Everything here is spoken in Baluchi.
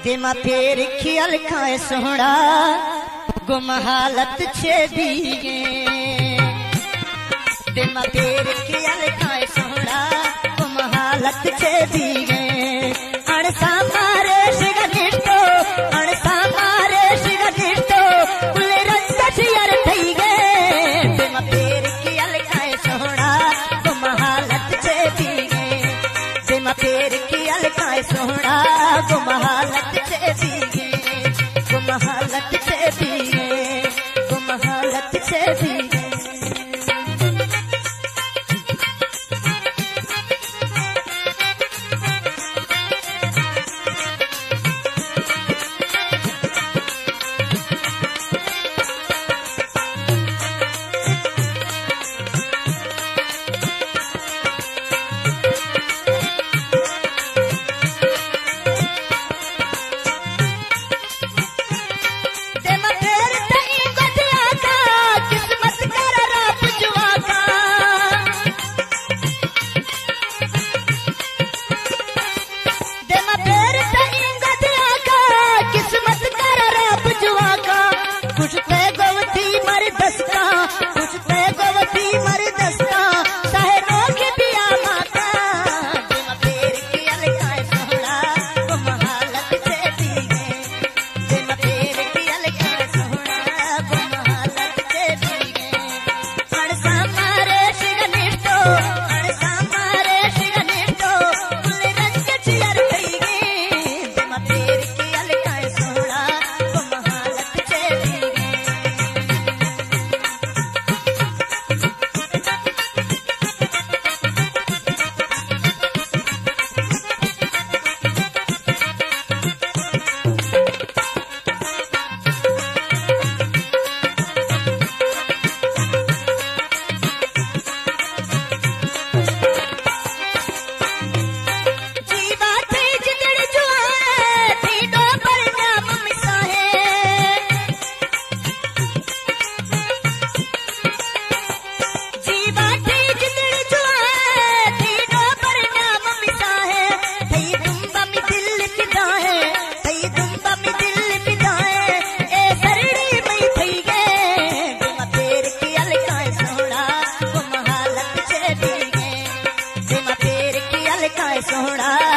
دیما پیر کی الکھائے سوہڑا، گم حالت چے بیگے۔ دیما پیر کی الکھائے سوہڑا، گم حالت چے بیگے۔ اڑسا مارے شگا نشتو، اڑسا مارے شگا نشتو، کل رنگ شیار تھیگے۔ دیما پیر کی الکھائے سوہڑا، گم حالت چے بیگے۔ دیما پیر کی الکھائے سوہڑا، گم حالت چے بیگے، گم حالت چے بیگے، گم حالت چے بیگے۔ دیما پیر تئی گدیا کا، قسمت کر رب جوا کا۔ دیما پیر تئی گدیا کا، قسمت کر رب جوا کا۔ کشتے گوتی مر دستا، کشتے گوتی مر دستا، سہرو کے بیا ماتا۔ دیما پیر کی الکھائے سوہڑا، گم حالت چے بیگے۔ دیما پیر کی الکھائے سوہڑا، گم حالت چے بیگے۔ اڑسا مارے شگا نشتو، اڑسا مارے شگا نشتو، کل رنگ چیار تھیگے۔ دیما پیر کی الکھائے سوہڑا، گم حالت چے بیگے۔ جیوا تھئی جتڑ جوان، تھئی ڈوبر نام مسا ہے۔ جیوا تھئی جتڑ جوان، تھئی ڈوبر نام مسا ہے۔ تھئی دمبا می دل فدا ہے، تھئی دمبا می دل فدا ہے۔ اے سرڑی مئی تھیگے، دیما پیر کی الکھائے سوہڑا، گم حالت چے بیگے۔ دیما پیر کی الکھائے سوہڑا،